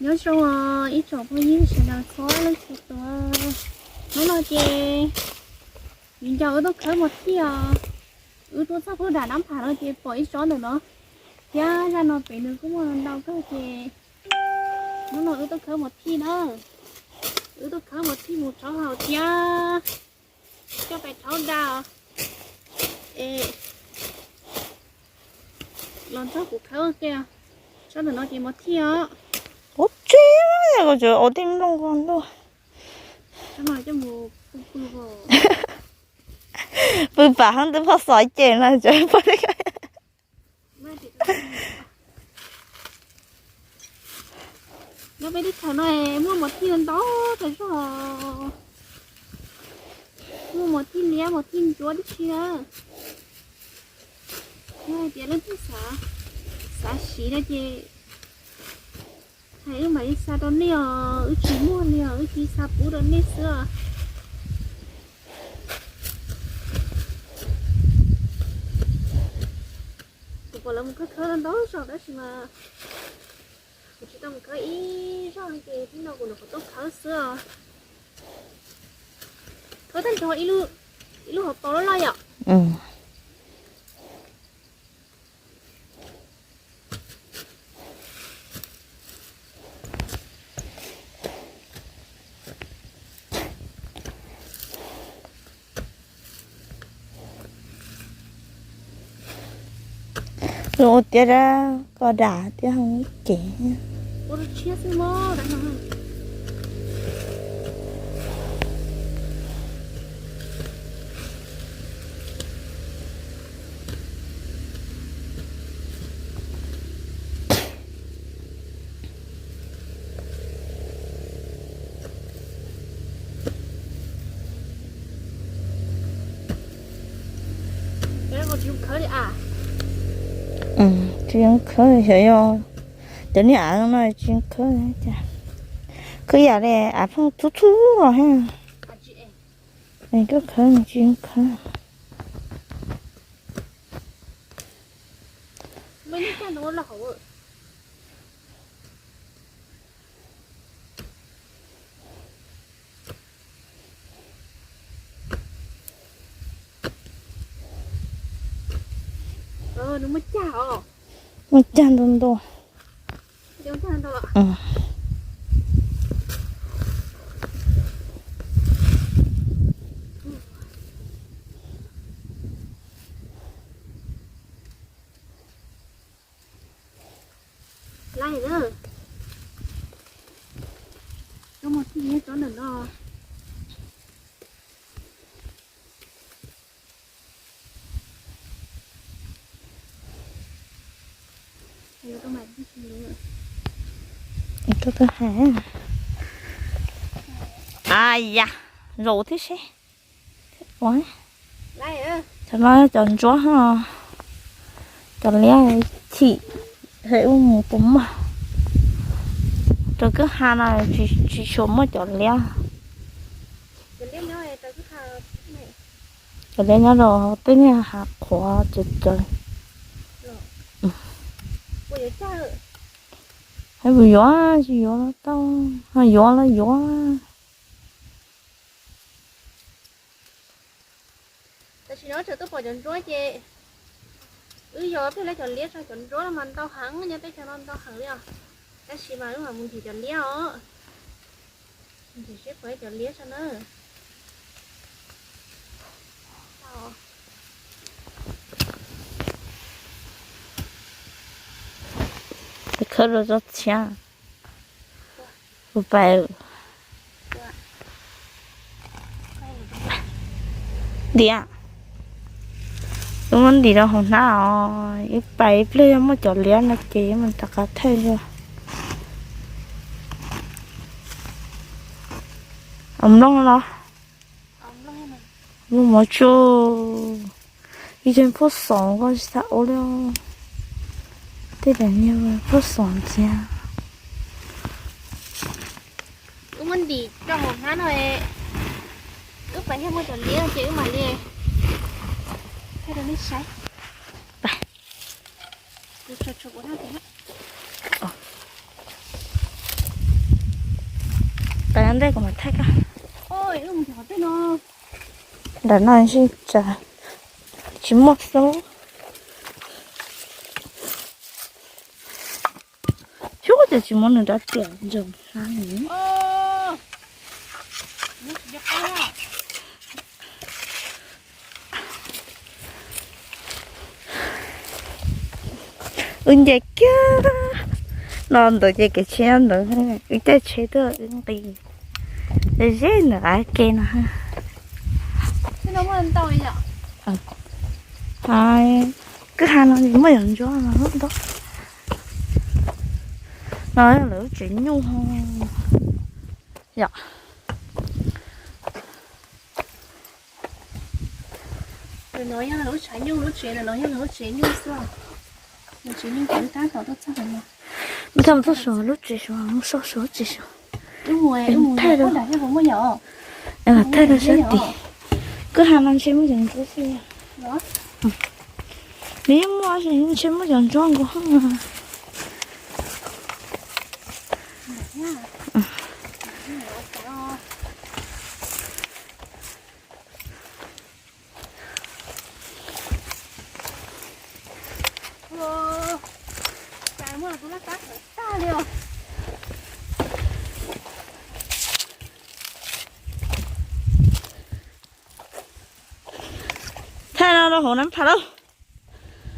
Nyob zoo os ib tsoom phooj ywg sawv daws txhua leej txhua tus. Hnub no ces viv ncaus wb tuaj khawb mos thij os. Wb tuaj txog pub dam nab pham no ces pom ib tsob ntawm no, thiab zaj no pem nws kuj muaj ntau kawg ces hnub no wb tuaj khawb mos thij na. Wb tuaj khawb mos thij mus rhaub haus thiab coj pais rhaub da os. Es los nrog kuv khawb ua ke. Tsob ntawm no ces mos thij os. Ub tsi, kuv tsuas ua tij nplooj ko ntuj. Pw pam hab twb poj xom ces no tsuas poj. Nyob peb teb chaws no muaj mos thij ntau tas zog. Muaj mos thij liab mos thij ntsuab tib si na. Yog hais tias leej twg xav, xav siv no ces hais wb mam li xa rau nej os, wb tsis muaj li os, wb cia li xa pub rau nej xwb os. Kuv pom lawv mus khawb khawb ntau zaus tab sis mas kuv tsis tau mus khawb ib zaug ces tib no kuv nyuam qhuav tuaj khawb xwb os. Khawb tag nrho ib lub hauv paus loj loj yom. Zoo ua tiab dab koj dam thiab hauv ces. Tsis zoo khawb, xyov yog cov niag av no tsis zoo khawb cas. Khawb yam li av pheej txhub txhub los thiab. Koj khawb tsis zoo khawb. Muaj cag ntau ntau. Laij na. Cov mos thij nyob tsob ntawm no. Ai ya, zaum thiab seb. Thaum no cov ntsuab, cov liab chim, hais ub mus puas muaj. Rau kwj ha no tsis tshua muaj cov liab. Cov liab nyob rau tej niag hav qhuav cawv cawv. Hais puas yuav, tsis yuav tau, yuav los yuav. Tam sim no tseem tuaj pom cov ntsuab ces wb yog pliag lawv cov liab tso, cov ntsuab no mas ntau heev, nyob teb chaws no ntau heev li os. Tab sis mas wb mam mus nrhiav cov liab os. Nrhiav seb puas cov liab tso na. Khawb rau tsob txhiab. Ua pais. Ntiav, wb muab ntim rau hauv hnab os, ib pais ib pliag yog muaj cov liab no ces mus rov qab thaij dua. Au nplooj los, nplooj mov tsuj, ib tseeg phuaj xoom koj tsis txhob ua li. Tej daim niag phuaj xoom ntxiag. Wb muab ntim rau hauv hnab no, wb pais yog muaj cov liab ces wb mam li thaij rau nej saib. Kuv tshuav tshuav kuv hnab. Ntej kuv mam thaij koj. Nram no ntshe tsam tsis muaj xub. Xyov cas tsis muab nws rab riam ntsoog. Wb nce kiag no ntawd ces kev tsheb ntawd, wb caij tsheb tuaj wb nqis ze ntawm av ke no. Kwj ha no muaj yog ntsuab no ntau. No lawv lub tsev nyuj yom. Lub tsev nyuj xwb. Lub tsev nyuj tab tom tuaj txog no. Mus txog suav lub tsev suav, mus so suav lub tsev suav. Thaij rau sab tid. Kwj ha no ntshe muaj cov ntsuab xwb. Nws yeej muaj, ntshe muaj cov ntsuab nkaus. Thaij no rau hauv nab pham lauj.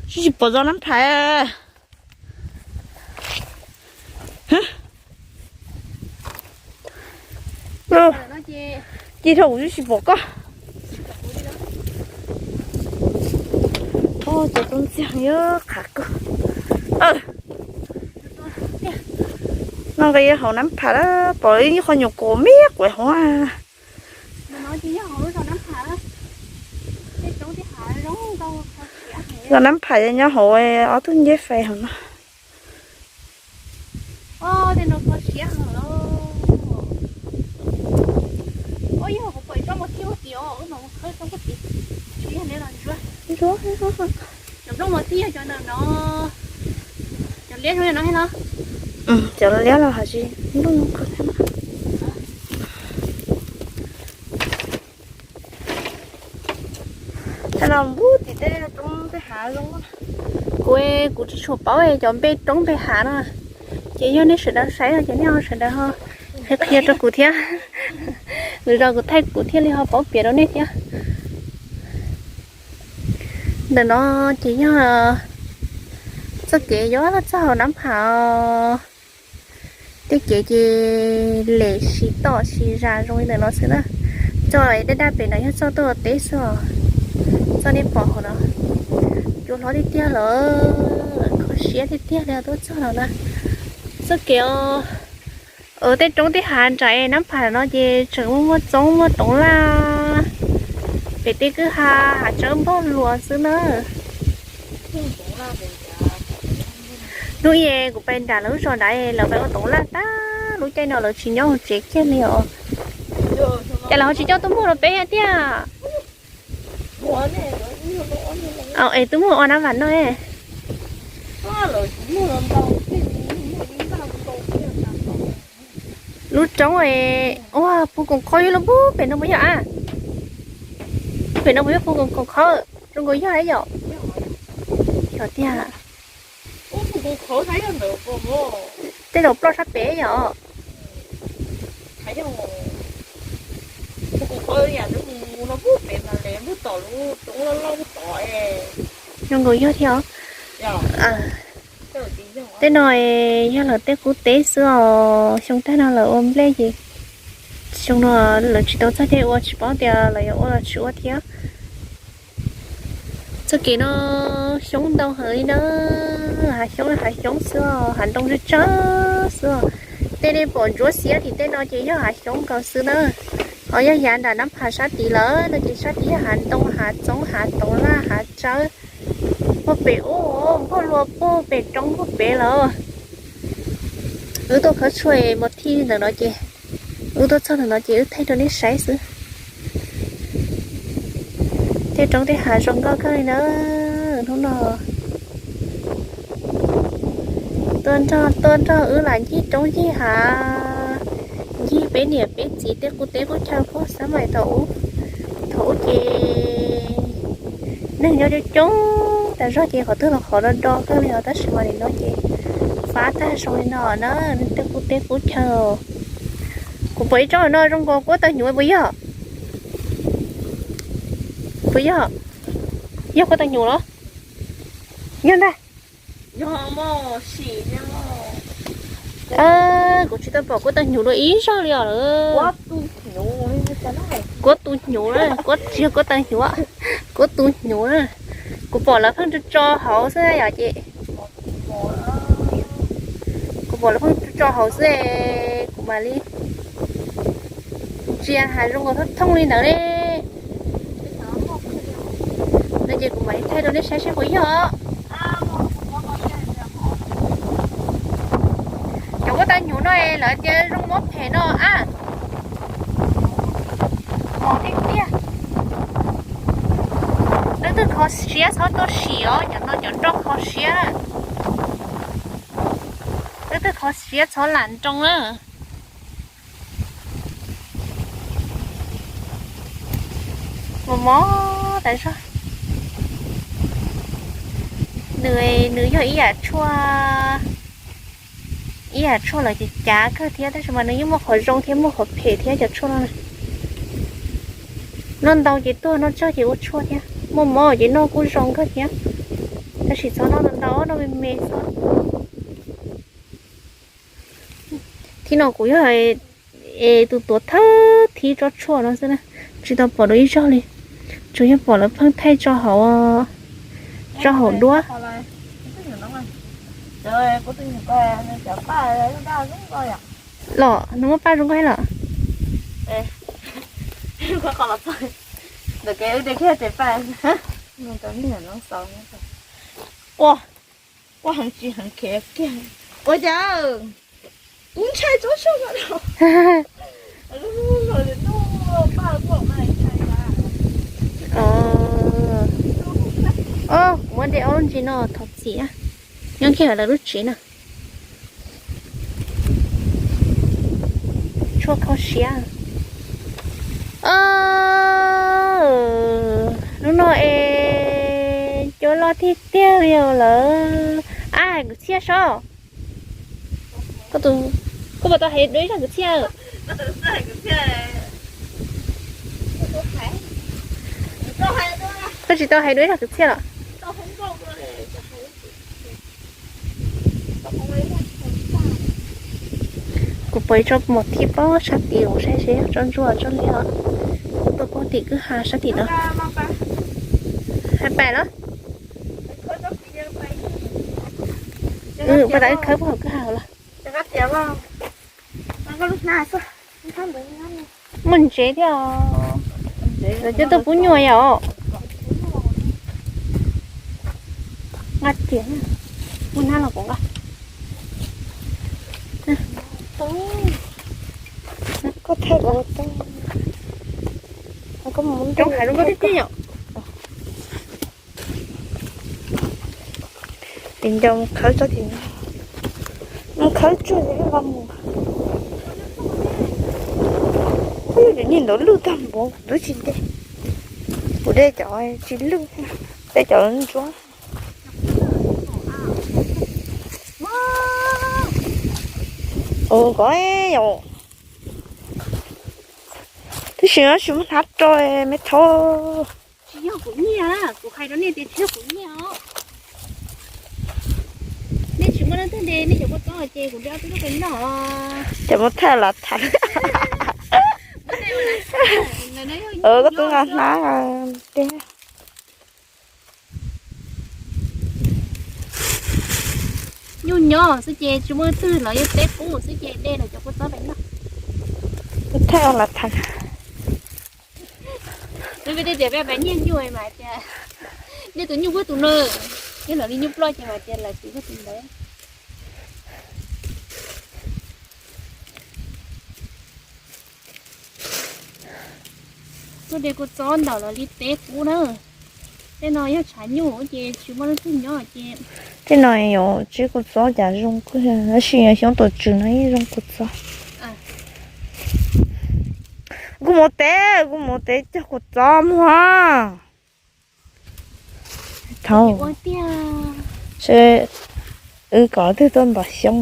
Tsis, tsis pom zos nab pham. Ci dhau kuv tsis pom koj. Cov tub ntxiag yuav qhav kawg. No nqis hauv nab pham lawm, pom ib qho nyuam qus me quav hauv. Zos nab pham nyob hauv, ob tug nceb fais hauv no. Cov liab los hais tsis ntuj no. Thaij no npug tim tej roob tej hav zoo. Kuv, kuv tsis tshua paub cov npe roob npe hav no, ces yog nej sawv daws saib no ces nej ho sawv daws ho qhia qhia rau kuv thiab. Lwm zaus kuv thaij kuv thiaj li ho paub piav rau nej thiab. Ntawm no ces yog txoj kev yuav txog hauv nab pham. Tej kev ces lem siv tom siv zam zoo li ntawm no xwb na. Txoj daj daj pem no yog txoj tuaj teb xwb os. Txoj nej pom hauv no, cua hlob tiag tiag lawm, kho siab tiag tiag li tuaj txog no na. Txoj kev os, tej roob tej hav nraim nab pham no ces tseem muaj muaj txoob muaj toov laj. Pem tej kwj ha hav tsawb npog luas xwb na. Hnub i kuv pais nram lawv lub zos nrad, lawv pais ua toov laj tag, lub caij no lawv tsis nyob hauv tsev kiag li os. Ces lawv ho tsis coj tuaj muag rau peb tiag. Es tuaj muag ua nab vam no. Lub roob ua puv koom qhov yuav luag pub pem no puas yog a? Pem no puas yog puv koom qhov zoo nkaus yog yom? Yog tiag. Tej zaum ploj sab pem yom? Zoo nkaus yog thiab os. Tej no yog lawv tej qub teb xwb os, xyoo tag no lawv ua nplej ces xyoo no lawv tsis tau txog caij ua, tsis paub tias lawv yuav ua los tsis ua thiab. Txoj kev no xyoob ntau heev li na, hav xyoob hav xyoob xwb os, hav ntoo tsawg tsawg xwb os. Tej nej pom ntsuab xiab tim tej no ces yog hav xyoob nkaus xwb na. Ho yog yav nram nab pham sab tid lawm no ces sab tid yog hav ntoo hav txoob hav toov laj hav tsawb. Puag pem ub, npog luas puag pem roob puag pem lawm. Wb tuaj khawb tshuaj mus thij ntawm no ces, wb tuaj txog ntawm no ces wb thaij rau nej saib xwb. Tej roob tej hav zoo nkauj kawg li na. Hnub no tuaj nrog, tuaj nrog wb lam ncig roob ncig hav, Peb niam peb txiv tej qub teb qub chaw puag xab mais thaum ub, thaum ub ces neeg nyob coob coob tas zog ces qhov twg los qhov do do kawg li os, tab sis mas nim no ces fab tag zoo li no na, tej qub teb qub chaw. Kuv pom ib tsob no zoo nkaus kuab taw hnyuv puas yog? Puas yog? Yog kuab taw hnyuv los? Yog ntag. Kuv tsis tau pom kuab taw hnyuv dua ib zaug li os lawm. Kuab tu hnyuv na, kuab tsis yog kuab taw hnyuv, kuab tu hnyuv na. Kuv pom lawv pheej tso tso hauv xwb yom ces, kuv pom lawv pheej tso tso hauv xwb, kuv mam li ntsia hav zoov nkaus thooj thooj li ntawd ne. No ces kuv mam li thaij rau nej saib seb puas yog. Cov kuab taw hnyuv no lawv tias zoo mob phem no a. Mos tiag tiag. Leej twg kho siab txhob tuaj sim os, cov no cov nroj kho siab. Leej twg kho siab txhob lam nroo na. Mos mos tas zog. Nws, nws yog ib yam tshuaj, ib yam tshuaj lawv ces cav kawg thiab, tab sis mas nws yeej muaj qhov zoo thiab muaj qhov phem thiab cov tshuaj no na. Noj ntau ces tuag, noj tsawg ces ua tshuaj thiab, muaj mob ces noj kuj zoo kawg thiab. Tab sis txhob noj ntau ntau, noj me me xwb. Thib no kuv yog es tus tuav thawj thib tsob tshuaj no xwb na, tsis tau pom dua ib zaug li, tsuas yog pom lawv pheej thaij tso hauv, tso hauv duab. Los nws muaj paj zoo nkauj los? Ua, ua heev tsis heev khiav kiag. Ua cas kuv ntshai tsob tshuaj no. Kuv muab de ob lub ntsis no thov txim, nyob kiag lawv lub tsev na. Tshuaj kho siab. Hnub no es cua loj tiag tiag li lawm. Ab, kwv txhiaj sob. Koj puas tau hais dua ib zaj kwv txhiaj? Koj tsis tau hais dua ib zaj kwv txhiaj los? Kuv pom ib tsob mos thib pob sab tim, kuv saib seb yog tsob ntsuab tsob liab os. Tuaj pob tim kwj ha sab tim no. Hais pais los? Pas tas wb khawb puag hauv kwj ha los? Muaj ntsev thiab os. Lawv coj tuaj pub nyuag yom. Nqa tias, muaj nab los kuv nqa. Koj thaij kuv tau. Coob hav zoov koj twb tib yom. Tis nco mus khawb tso tim no, mus khawb tsuag ces wb nqa mus. Ub, niag ntawd lwj tag npaum, kuv twb tsis de. Kuv de cov tsis lwj, de cov ntsuab. Ua kov yom. Tab sis no tsis muaj hnab rau me thaub. Tsis yog kuv nyiag, kuv hais rau nej tias tsis yog kuv nyiag os. Nej tsis muaj leej twg de nej cov kua txob ces kuv de ob peb lub pem noj. Ces muab thaij los tham. Koj twb nqa hnab de. Nyuj nyob xwb ces tsis muaj leej twg los yog teb qub xwb ces de lawv cov kua txob pem noj. Thaij los tham. Nws peb tej tias peb pem nyiag nyuj mas tias, nej tus nyuj puag tus no, yog lawv li nyuj ploj ces mas tias lawv tus puag tus ntawd. Tuaj de kua txob ntawm lawv li teb qub na. Tej no yog tshav nyuj ces tsis muaj leej twg nyob ces. Tej no yuav tseb kua txob cas zoo kawg, tab sis xyoob tuam tswm no yeej zoo kua txob. Kuv mus teb, kuv mus teb cog kua txob muag. Thaum se wb kom twg tuaj ntov xyoob.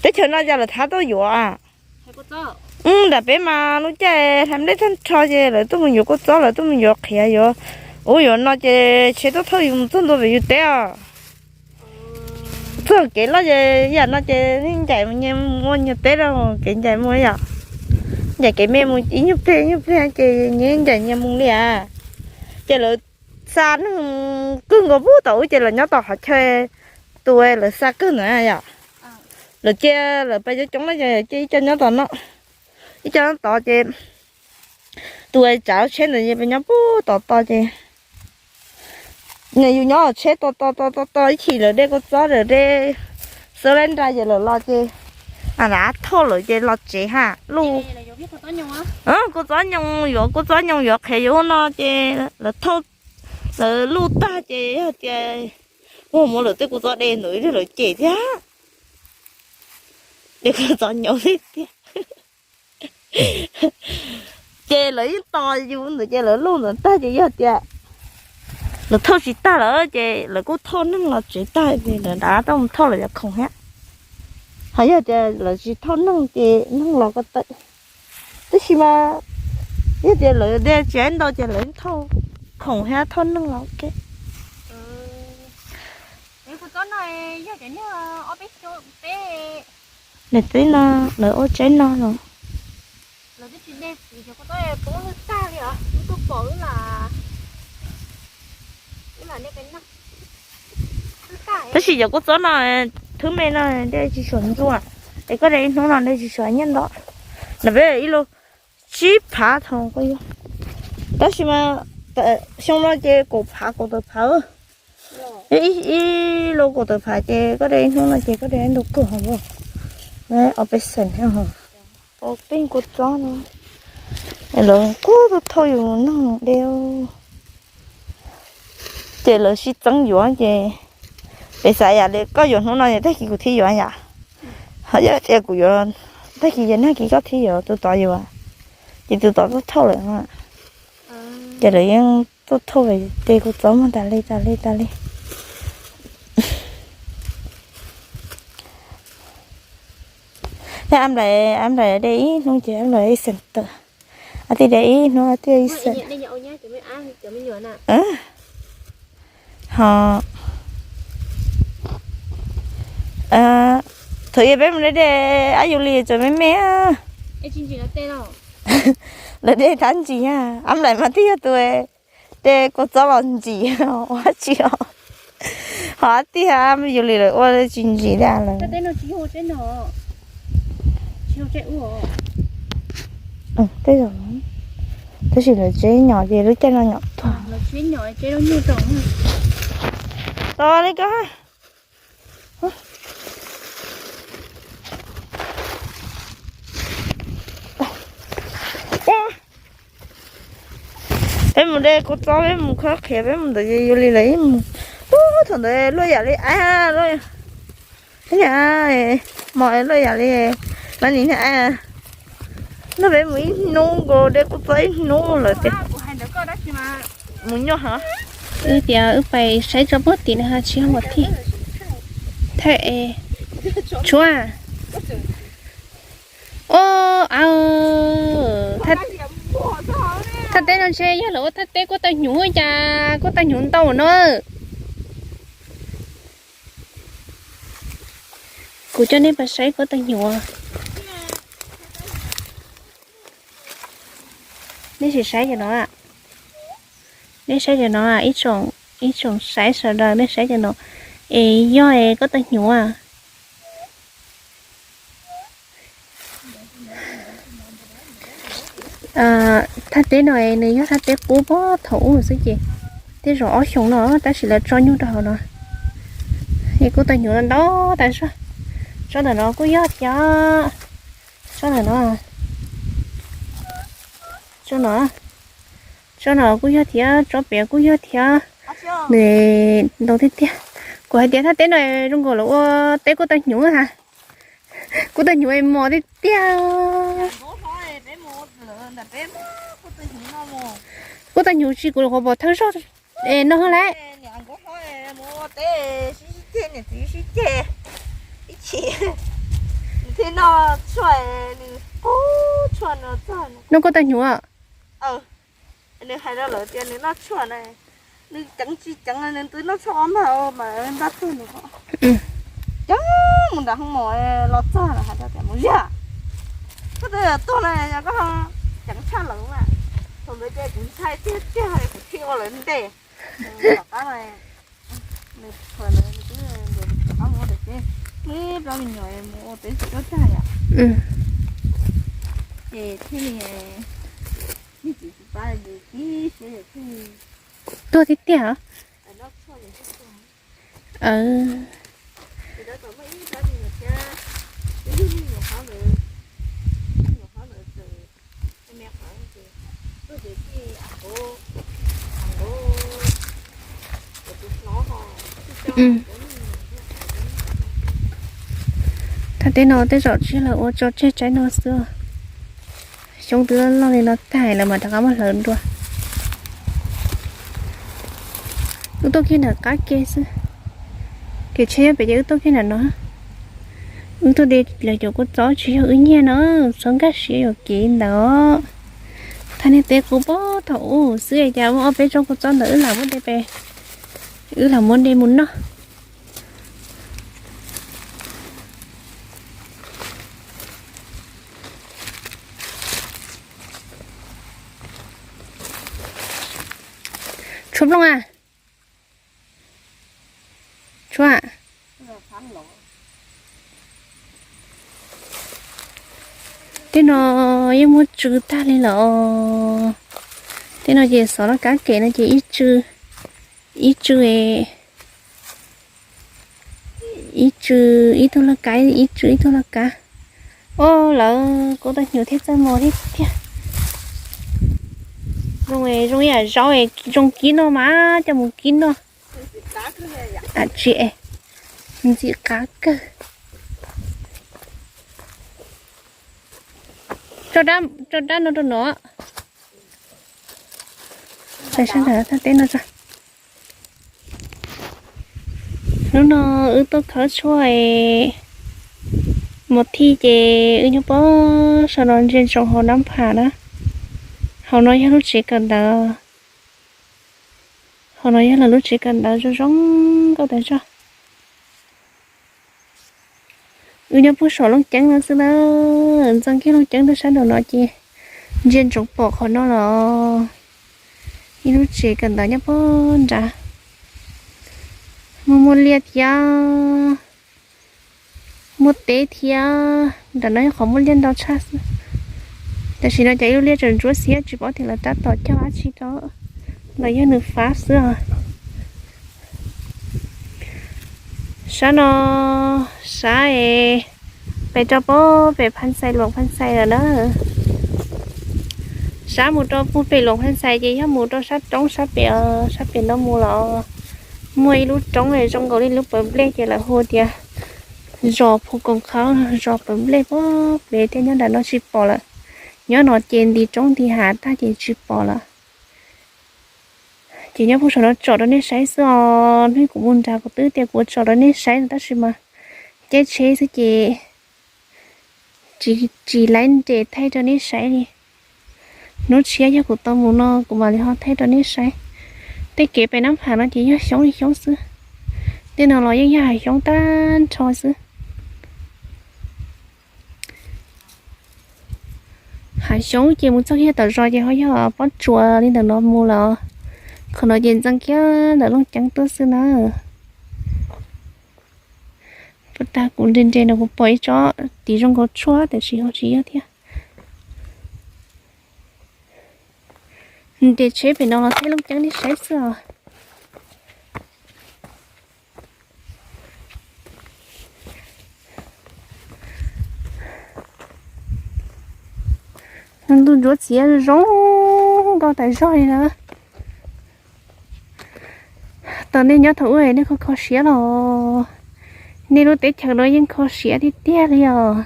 Teb chaws no yog lawv thab tuaj yuav. Nram peb mas lub caij hlais nplej tag nrho ces lawv tuaj mus yuav kua txob, lawv tuaj mus yuav qhiav, yuav ub yuav no ces tsheb tuaj thauj yus mus txog ntua pem yus teb os. Txog kev loj ces yam no ces ncaim mus nyias mus ua nyias teb rau kev ncaim mus yom. Ncaim kev me mus ib nyuag pliag ib nyuag pliag ces nyias ncaim nyias mus li as. Ces lawv xa neeg kawg nkaus puag tom ub ces lawv nyob tom qhov chaw tus lawv xa kawg ntawd yom. Lawv cia lawv pais coob coob na ces cia ib co nyob tom no, ib co nyob tod ces tus tsav tsheb ntawd ces peb nyob puag tom tod ces yus nyob tsheb tos tos tos tos tos ib chim lawv de kua txob lawm de xwb lawm nra ces lawv los ces a thauj lawm ces los tsev ha luj. Kua txob nyoos yuav kua txob nyoos yuav qhiav yuav ub no ces lawv thauj, lawv luj tag ces yog tias ua mus lawm tej kua txob de ntawd lawv cem thiab. De kua txob nyoos thiab tiag. Ces lawv yeej tos yus ntawd ces lawv luj ntawd tag ces yog tias lawv thauj tsis tag lawm ces lawv kuj thauj neeg los tsev tag ces lawv rov qab tuaj mus thauj lawv cov khoom thiab. Ho yog tias lawv tsis thauj neeg ces neeg los ko taw. Tab sis mas yog tias lawv de tsis ntau ces lawv thauj khoom thiab thauj neeg los ua ke. Niam txiv no lawv ua tsaib no los. Tab sis cov kua txob no, thwb me no de tsis suav ntsuag, es koj de ib hnub no de tsis suav nyiaj ntau. Lawv peb ib lub tsib phav thaum koj yuav. Tab sis mas xyoo no ces kaum phav kaum tawm phav. Ib lub kaum tawm phav ces koj de ib hnub no ces koj de ntau kawg hos. Ob peb xees thiab hos. Peb kua txob no lawv kuj tuaj thauj yus neeg de. Ces lawv sib txeeb yuav ces peb xav yam li koj yuav hnub no ces tag kis kuv thiaj yuav yam. Ho yog tias kuv yuav tag kis ces nag kis koj thiaj yuav tus tod yuav. Ces tus tod tuaj thauj lawm. Ces lawv yeej tuaj thauj de kua txob muag tas li tas li tas li. Thiab ab nplais, ab nplais de ib hnub ces ab nplais ib xees tawm. Ab tij de ib hnub ab tij ib xees. Ho thaum ub peb mus de de ab yus li tseem me me. Lawv de thab ntsis, ab nplais mas twb yog tus de kua txob los ntsim ua dab tsi os. Ho ab tij ab yus li lawv ua tsis ntsim li lawm. Tej zaum, tab sis lawv tsev nyom ces lub caij no nyom tuag. Tos li ko. Peb mus de kua txob, peb mus khob qhiav, peb mus ntawd yus li lawv ib mus. Ub, thaum ntawd luaj yam li ab, luaj yam, mos luaj yam li, mas nim niag ab, no peb mus ib hnub nkaus, de kua txob ib hnub lawm tiag. Mus nyuaj hov. Wb tias wb pais saib tso puag tim no ha tsis ho mus thiab. Thawj es tshuav. Au, thaj teb no ntshe yog lawv ua thaj teb kuj tau hnyuv cas, kuj tau hnyuv ntau no. Kuv coj nej pais saib kuj tau hnyuv. Nej sim saib cov no, nej saib cov no, ib tsoom saib sawv daws nej saib cov no, es yog es kuj tau hnyuv. Thaj teb no nws yog thaj teb qub puag thaum ub xwb ces tej zaum ob xyoos no tab sis lawv tso nyuj rau hauv no. Es kuj tau hnyuv ntau tas zog. Tsob ntawm no kuj yog thiab, tsob ntawm no, tsob no, tsob no kuj yog thiab, tsob pem kuj yog thiab. Nws ntau tiag tiag. Kuv hais tias thaj teb no zoo nkaus lawv ua teb kuj tau hnyuv ha. Kuj tau hnyuv es mos tiag tiag. Kuj tau hnyuv tsis kuv los qhuav pom thawj zaug es no lawm. No kuj tau hnyuv. Nws hais rau lawv tias nws noj tshuaj na, nws ceev tsis ceev nws twb noj tshuaj ob mag mas npaj tuag nws. Ceev mus nram hoo mos los txog lawm hais rau tias mus yag, koj twb tuag na yog koj ceev tshaj lawv mas. Thaum ntawd ces kuv ntshai tiag tiag kuv thiaj ua lawv ntej. Tom qab nws txhua ntawd nws twb rov qab mus ua teb, ib plab me nyuam mus ua teb tsis tau tag yom. Ces thiaj li, nws tsis tsis pab nws kib siab thiaj li tuag tiag tiag. Thaj teb no tej zaum tsis yog lawv ua tso tseg tsaib no xwb. Xyoob twb loj li no tag lawv mam rov qab muab hlawv dua. Wb tuaj kiag ntawm qab ke xwb. Kev tsheb nyob pem ces wb tuaj kiag ntawm no. Wb tuaj de lawv cov kua txob tsis yog wb nyiag no, txhob nkag siab yuam kev ntawd. Thaj niag teb qub puag thaum ub xwb cas muaj ob peb tsob kua txob ntawd wb lam muab de, wb lam muab de mus noj. Tshuav nplooj a? Tshuav. Tej no yeej muab tsw tag li lawm. Tej no ces xov laj kab kem no ces ib tsw, ib tsw, ib tsw ib tug laj kab, ib tsw ib tug laj kab. Au, lawv kuj tau hnyuv thiab txawj mos thiab tiag. Zoo, zoo ib yam zaub, zoo kib noj mas coj mus kib noj. Tsis, ntxim qab kawg. Tso dab no rau no. Pais sab nram thaj teb no tso. Hnub no wb tuaj khawb tshuaj mos thij ces wb nyob puag saum no ntsia ntsoov hauv nab pham na. Hauv no yog lub tsev kawm ntawv. Hauv no yog lawv lub tsev kawm ntawv zoo zoo nkauj tas zog. Wb nyob puag saum Looj Ceeb no xwb na, ntxeev kiag Looj Ceeb rau sab nraum no ces ntsia ntsoov pom qhov no los ib lub tsev kawm ntawv nyob puag nrad. Muaj, muaj liaj thiab, muaj teb thiab, nram no yog qhov muaj liaj ntau tshaj xwb. Tam sim no ces ib lub liaj tseem ntsuab xiab tsis paub tias lawv tab tom cog dab tsi rau, los yog nws fab xwb os. Sab no, sab es pem rau puag pem Phaj Xais, Luam Phaj Xais lawm na. Sab mus rau puag pem Luam Phaj Xais ces yog mus rau sab roob sab pem, sab pem no mus los muaj ib lub roob zoo nkaus li lub pawv nplej ces lawv hu tias zos Phu Koom Qhawv, zos pawv nplej puag pem thiab nyob nram no tsis pom lawm. Nyob no ces nti roob nti hav tag ces tsis pom lawm. Ces nyob puag saum no tsom rau nej saib xwb os. Hnub kuv mus nrad kuv twb tias kuv tsom rau nej saib no tab sis mas caij tsheb xwb ces tsis, tsis laib nres thaij rau nej saib li. Hnub tshiab yog kuv tau mus no kuv mam li ho thaij rau nej saib. Tej kev pem Nab Pham no ces yog xyoob li xyoob xwb. Tej no los yeej yog hav xyoob tag nrho xwb. Hav xyoob ces mus txog kiag tom zos ces ho yog pob tsuas li ntawm no mus lawm. Qhov no ces ntxeev kiag ntawm Looj Ceeb tuaj xwb na. Puag ta kuv nres nres no kuv pom ib tsob tiv zoo nkaus tshuaj tiam sis ho tsis yog thiab. Nres tsheb pem no los thaij Looj Ceeb nej saib xwb os. Ntuj ntsuab txiav zoo nkauj tas zog li na. Nej nyob thaum ub nej kho kho siab los? Nej lub teb chaws no yeej kho siab tiag tiag li os.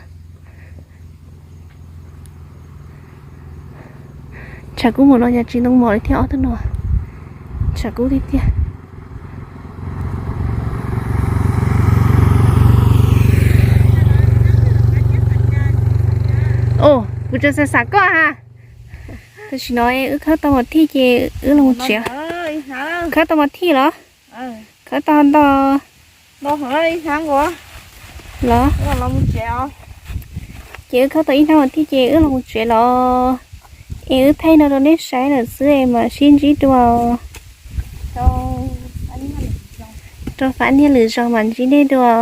Tshav kub mus no yog tsis ntoo mos li thiab ob tug no. Tshav kub tiag tiag. Kuv tseem xav xav koj ha. Tam sim no wb khawb tau mos thij ces wb los mus tsev. Khawb tau mos thij los? Khawb tau ntau los? Ces wb khawb tau ib hnab mos thij ces wb los mus tsev los? Es wb thaij no rau nej saib lawm xwb es mam sib ntsib dua. Rau fab niag lwm zaus mam ntsib nej dua.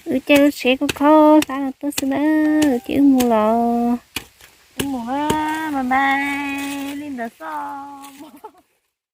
Wb caij lub tsheb kho kho hlab no tuaj xwb na, ces wb mus los. Mus, bye bye, li ntawd xwb.